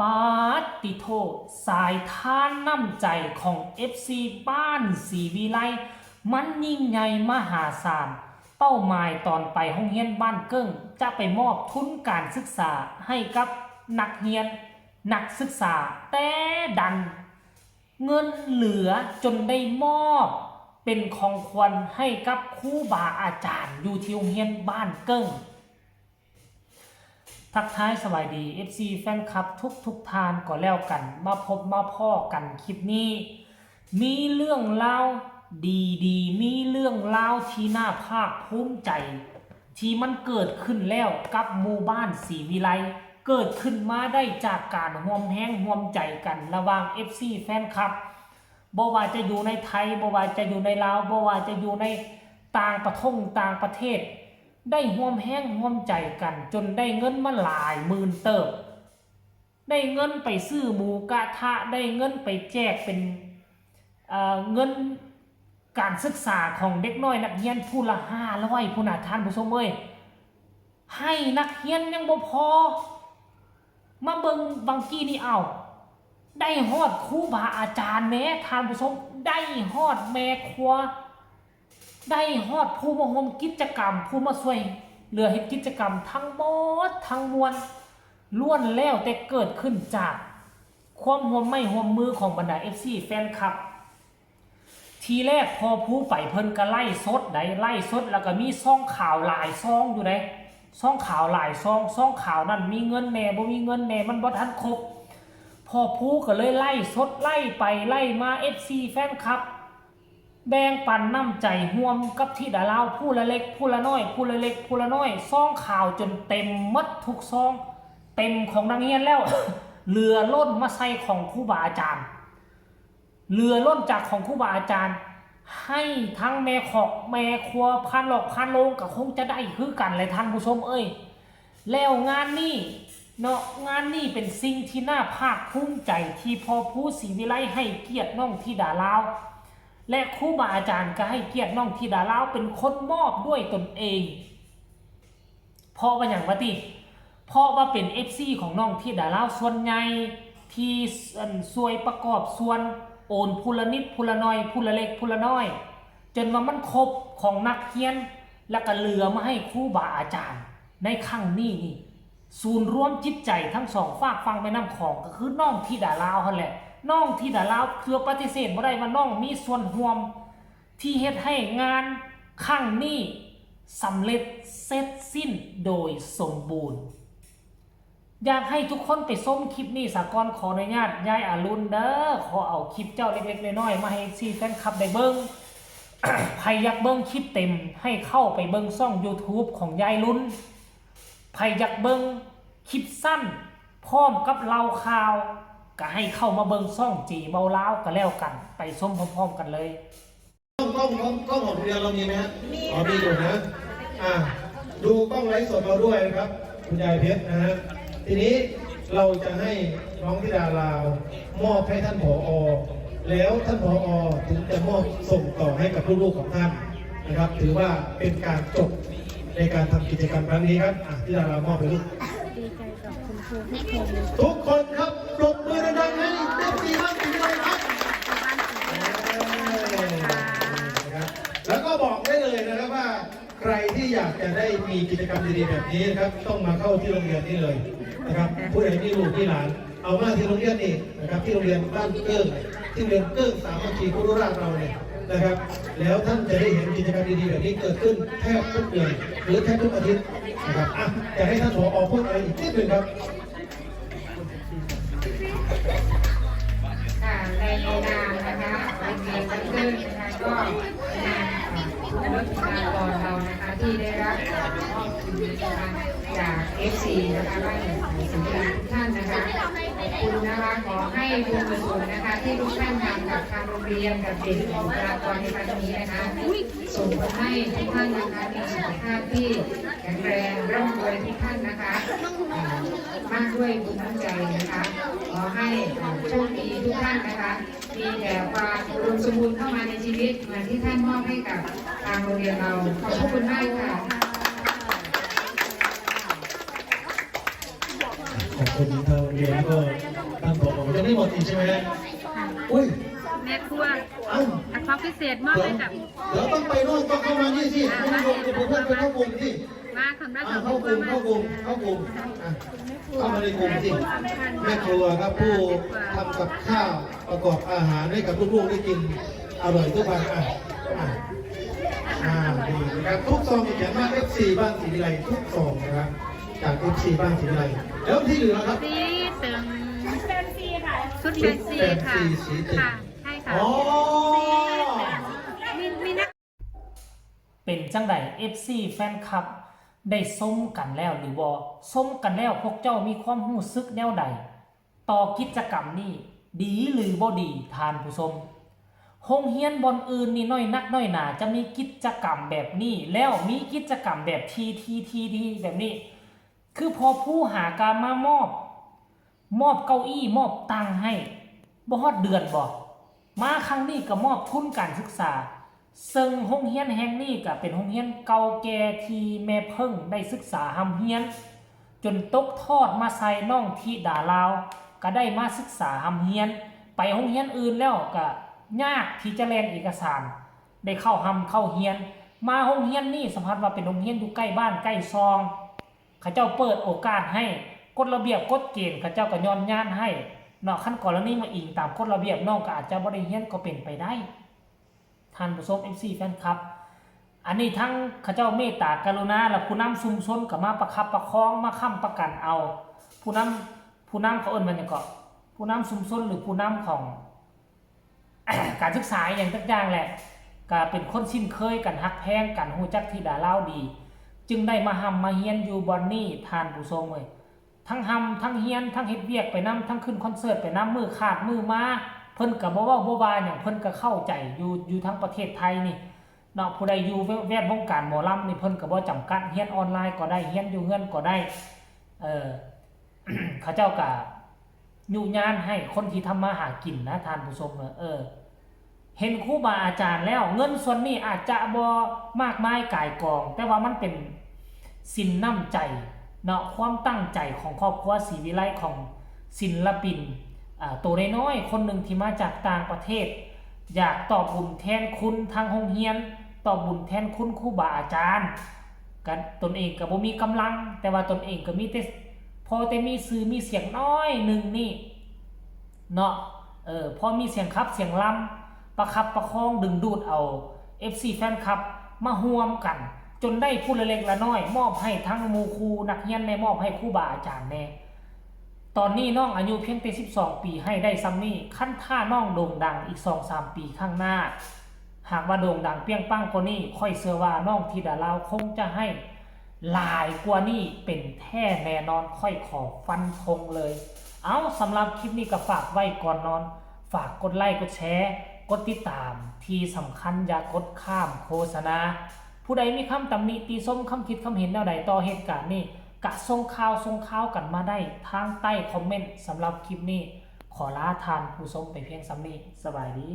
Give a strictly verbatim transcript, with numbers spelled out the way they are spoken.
ปาดติโท สายทานน้ำใจของ เอฟซี บ้านศรีวิไล มันยิ่งใหญ่มหาศาล เป้าหมายตอนไปโรงเรียนบ้านเกิ้ง จะไปมอบทุนการศึกษาให้กับนักเรียน นักศึกษา แต่ดัน เงินเหลือจนได้มอบเป็นของขวัญให้กับครูบาอาจารย์อยู่ที่โรงเรียนบ้านเกิ้ง ทักทายสวัสดี เอฟซี แฟนคลับทุกทุกท่านก็แล้วกัน มาพบมาพ้อกันคลิปนี้ มีเรื่องราวดีๆ มีเรื่องราวที่น่าภาคภูมิใจ ที่มันเกิดขึ้นแล้วกับหมู่บ้านศรีวิไล เกิดขึ้นมาได้จากการร่วมแรงร่วมใจกันระหว่าง เอฟซี แฟนคลับ บ่ว่าจะอยู่ในไทย บ่ว่าจะอยู่ในลาว บ่ว่าจะอยู่ในต่างประทงต่างประเทศ ได้ร่วมแรงร่วมใจกัน จนได้เงินมาหลายหมื่นเติบ ได้เงินไปซื้อหมูกระทะ ได้เงินไปแจกเป็น เอ่อ เงินการศึกษาของเด็กน้อยนักเรียนผู้ละห้าร้อย พุ้นน่ะ ท่านผู้ชมเอ้ย ให้นักเรียนยังบ่พอ มาเบิ่งบางกี้นี่ เอ้า ได้ฮอดครูบาอาจารย์แหม ท่านผู้ชม ได้ฮอดแม่ครัว ได้ฮอดผู้มาร่วมกิจกรรม ผู้มาช่วยเหลือเฮ็ดกิจกรรม ทั้งหมดทั้งมวล ล้วนแล้วแต่เกิดขึ้นจากความร่วมไม้ร่วมมือของบรรดา เอฟซี แฟนคลับ ทีแรกพ่อผู้ไปเพิ่นก็ไลฟ์สดได้ ไลฟ์สดแล้วก็มีซองขาวหลายซองอยู่ได๋ ซองขาวหลายซอง ซองขาวนั่นมีเงินแหน่ บ่มีเงินแหน่ มันบ่ทันครบ พ่อผู้ก็เลยไลฟ์สด ไล่ไปไล่มา เอฟซี แฟนคลับ แบ่งปันน้ำใจร่วมกับธิดาลาว ผู้ละเล็กผู้ละน้อย ผู้ละเล็กผู้ละน้อย ซองขาวจนเต็มหมดทุกซอง เต็มของนักเรียนแล้ว เหลือล้นมาใส่ของครูบาอาจารย์ เหลือล้นจากของครูบาอาจารย์ ให้ทั้งแม่คอกแม่ครัว พานหลอกพานโลงก็คงจะได้คือกันแหละท่านผู้ชมเอ้ย แล้วงานนี้เนาะ งานนี้เป็นสิ่งที่น่าภาคภูมิใจที่พ่อผู้ศรีวิไลให้เกียรติน้องธิดาลาว และครูบาอาจารย์ก็ให้เกียรติน้องธิดาลาวเป็นคนมอบด้วยตนเอง เพราะว่าหยังวะติ เพราะว่าเป็น เอฟซี ของน้องธิดาลาวส่วนใหญ่ที่ อัน ช่วยประกอบส่วนโอนผู้ละนิดผู้ละหน่อย ผู้ละเล็กผู้ละน้อย จนว่ามันครบของนักเรียน แล้วก็เหลือมาให้ครูบาอาจารย์ ในครั้งนี้นี่ ศูนย์รวมจิตใจทั้งสองฟากฝั่งแม่น้ำของก็คือน้องธิดาลาวหั่นแหละ น้องธิดาลาวคือปฏิเสธบ่ได้ว่าน้องมีส่วนร่วม ที่เฮ็ดให้งานครั้งนี้สำเร็จเสร็จสิ้นโดยสมบูรณ์ อยากให้ทุกคนไปชมคลิปนี้สะก่อน ขออนุญาตยายอรุณเด้อ ขอเอาคลิปเจ้าเล็กๆน้อยๆมาให้ เอฟซี แฟนคลับได้เบิ่ง ไผอยากเบิ่งคลิปเต็มให้เข้าไปเบิ่งช่อง YouTube ของยายรุณ ไผอยากเบิ่งคลิปสั้นพร้อมกับเล่าข่าว ก็ให้เข้ามาเบิ่งช่องเจเว้าลาวก็แล้วกัน ไปชมพร้อมๆกันเลย กล้องกล้องกล้องของโรงเรียนเรามีไหมฮะ อ๋อ มีอยู่นะ อ่า ดูกล้องไลฟ์สดเราด้วยนะครับ คุณยายเพชรนะฮะ ทีนี้เราจะให้น้องธิดาลาวมอบให้ท่านผอ.แล้วท่านผอ.ถึงจะมอบส่งต่อให้กับลูกๆของท่านนะครับ ถือว่าเป็นการจบในการทำกิจกรรมครั้งนี้ครับ อ่ะ ธิดาลาวมอบเลยลูก ดีใจกับคุณครูทุกคนเลย ทุกคนครับ ปรบมือดังๆให้เอฟซีบ้านศรีวิไลครับ นะครับ แล้วก็บอกได้เลยนะครับว่า ใครที่อยากจะได้มีกิจกรรมดีๆแบบนี้นะครับ ต้องมาเข้าที่โรงเรียนนี้เลยนะครับ ผู้ใดมีลูกมีหลาน เอามาที่โรงเรียนนี้นะครับ ที่โรงเรียนบ้านเกิ้ง ที่โรงเรียนเกิ้งสามัคคีคุรุราชเราเนี่ยนะครับ แล้วท่านจะได้เห็นกิจกรรมดีๆแบบนี้เกิดขึ้นแทบทุกเดือน หรือแทบทุกอาทิตย์นะครับ อ่ะ อยากให้ท่านผอ.พูดอะไรอีกนิดนึงครับ ค่ะ ในนามนะคะ โรงเรียนบ้านเกิ้งนะคะ ก็ในนามของผู้อำนวยการเรานะคะ ที่ได้รับการมอบทุนนะคะ จาก เอฟซี นะคะ บ้านศรีวิไลทุกท่านนะคะ ขอบคุณนะคะ ขอให้บุญกุศลนะคะ ที่ทุกท่านทำกับทางโรงเรียน กับเด็กบุคลากรในครั้งนี้นะคะ ส่งผลให้ทุกท่านนะคะ มีสุขภาพที่แข็งแรง ร่ำรวยทุกท่านนะคะ อ่ามากด้วยบุญน้ำใจนะคะ ขอให้ อ่าโชคดีทุกท่านนะคะ มีแต่ความอุดมสมบูรณ์เข้ามาในชีวิต เหมือนที่ท่านมอบให้กับทางโรงเรียนเรา ขอบพระคุณมากค่ะ ข ขอบคุณครับ เรียนก็ท่านผอยังไม่หมดอีกใช่ไหมฮะ อุ้ย แม่ครัว เอ้า อัดความพิเศษมอบ เดี๋ยว ให้กับ เดี๋ยวต้องไปโน่นต้องเข้ามานี่สิ อ่า ไม่รู้จะไปเพื่อนไปเข้ากลุ่มสิ มาคำนัก อ่า ข่าว เข้ากลุ่ม มา เข้ากลุ่มเข้ากลุ่มอ่ะเข้ามาในกลุ่มสิแม่ครัวครับ ผู้ทำกับข้าวประกอบอาหารให้กับลูกๆได้กินอร่อยทุกวันอ่ะอ่ะอ่านี่นะครับทุกซองเขียนว่า เอฟซี บ้านศรีวิไลทุกซองนะครับจาก เอฟซี บ้านศรีวิไลแล้วที่เหลือครับ สีตึง แฟนซีค่ะ ชุดแฟนซีค่ะ แฟนซีสีตึง ค่ะใช่ค่ะ อ๋อ มีมีนัก เป็นจังใด เอฟซี แฟนคลับ ได้ชมกันแล้วหรือบ่ชมกันแล้วพวกเจ้ามีความรู้สึกแนวใด ต่อกิจกรรมนี้ดีหรือบ่ดีท่านผู้ชมโรงเรียนบ่อนอื่นนี่น้อยนักน้อยหนาจะมีกิจกรรมแบบนี้ แล้วมีกิจกรรมแบบทีทีทีทีแบบนี้ คือพอผู้หากามามอบ มอบเก้าอี้มอบตังให้บ่ฮอดเดือนบ่มาครั้งนี้ก็มอบทุนการศึกษา ซึ่งโรงเรียนแห่งนี้ก็เป็นโรงเรียนเก่าแก่ที่แม่เพิ่งได้ศึกษาร่ำเรียน จนตกทอดมาใส่น้องธิดาลาว ก็ได้มาศึกษาร่ำเรียน ไปโรงเรียนอื่นแล้วก็ยากที่จะแล่นเอกสาร ได้เข้าร่ำเข้าเรียน มาโรงเรียนนี้สัมผัสว่าเป็นโรงเรียนอยู่ใกล้บ้านใกล้ซอง เขาเจ้าเปิดโอกาสให้กฎระเบียบกฎเกณฑ์เขาเจ้าก็ย่อนยานให้เนาะคันกรณีมาอิงตามกฎระเบียบน้องก็อาจจะบ่ได้เรียนก็เป็นไปได้ ท่านผู้ชม เอฟซี แฟนคลับ อันนี้ทั้งเขาเจ้าเมตตากรุณาและผู้นำชุมชนก็มาประคับประคองมาค้ำประกันเอา ผู้นำผู้นำเขาเอิ้นว่าหยังเกาะผู้นำชุมชนหรือผู้นำของ การศึกษาอหย่างต่างๆแหละก็เป็นคนชินเคยกันฮักแพงกันฮู้จักธิดาลาวดี จึงได้มาร่ำมาเรียนอยู่บ่อนนี้ท่านผู้ชมเอ้ยทั้งร่ำทั้งเรียนทั้งเฮ็ดเวียกไปนำทั้งขึ้นคอนเสิร์ตไปนำมื้อขาดมื้อมาเพิ่นก็บ่เว้าบ่ว่าหยังเพิ่นก็เข้าใจอยู่อยู่ทั้งประเทศไทยนี่เนาะผู้ใดอยู่แวดวงการหมอลำนี่เพิ่นก็บ่จำกัดเรียนออนไลน์ก็ได้เรียนอยู่เฮือนก็ได้เออ เขาเจ้าก็ยุยานให้คนที่ทำมาหากินนะท่านผู้ชมเนอะเออ เห็นครูบาอาจารย์แล้วเงินส่วนนี้อาจจะบ่มากมายกายกอง แต่ว่ามันเป็นสินน้ำใจเนาะความตั้งใจของครอบครัวศรีวิไลของศิลปินอ่าตัวน้อยๆคนหนึ่งที่มาจากต่างประเทศ อยากตอบบุญแทนคุณทางโรงเรียน ตอบบุญแทนคุณครูบาอาจารย์กันตนเองก็บ่มีกำลัง แต่ว่าตนเองก็มีแต่พอแต่มีชื่อมีเสียงน้อยหนึ่งนี่เนาะเออพอมีเสียงขับเสียงลำประคับประคองดึงดูดเอา เอฟซี แฟนคลับมาร่วมกัน จนได้ผู้ละเล็กละน้อย มอบให้ทั้งหมู่ครูนักเรียนแน่มอบให้ครูบาอาจารย์แน่ตอนนี้น้องอายุเพียงแต่สิบสองปีให้ได้ส่ำนี้คันถ้าน้องโด่งดังอีกสองสามปีข้างหน้า หากว่าโด่งดังเปรี้ยงปังกว่านี้ข้อยเชื่อว่าน้องธิดาลาวคงจะให้หลายกว่านี้เป็นแท้แน่นอนข้อยขอฟันธงเลย เอาสำหรับคลิปนี้ก็ฝากไว้ก่อนนอน ฝากกดไลค์กดแชร์ กดติดตามที่สำคัญอย่ากดข้ามโฆษณา ผู้ใดมีคำตำหนิติชมคำคิดคำเห็นแนวใดต่อเหตุการณ์นี้กะส่งข่าวส่งข่าวกันมาได้ทางใต้คอมเมนต์สำหรับคลิปนี้ ขอลาท่านผู้ชมไปเพียงส่ำนี้สบายดี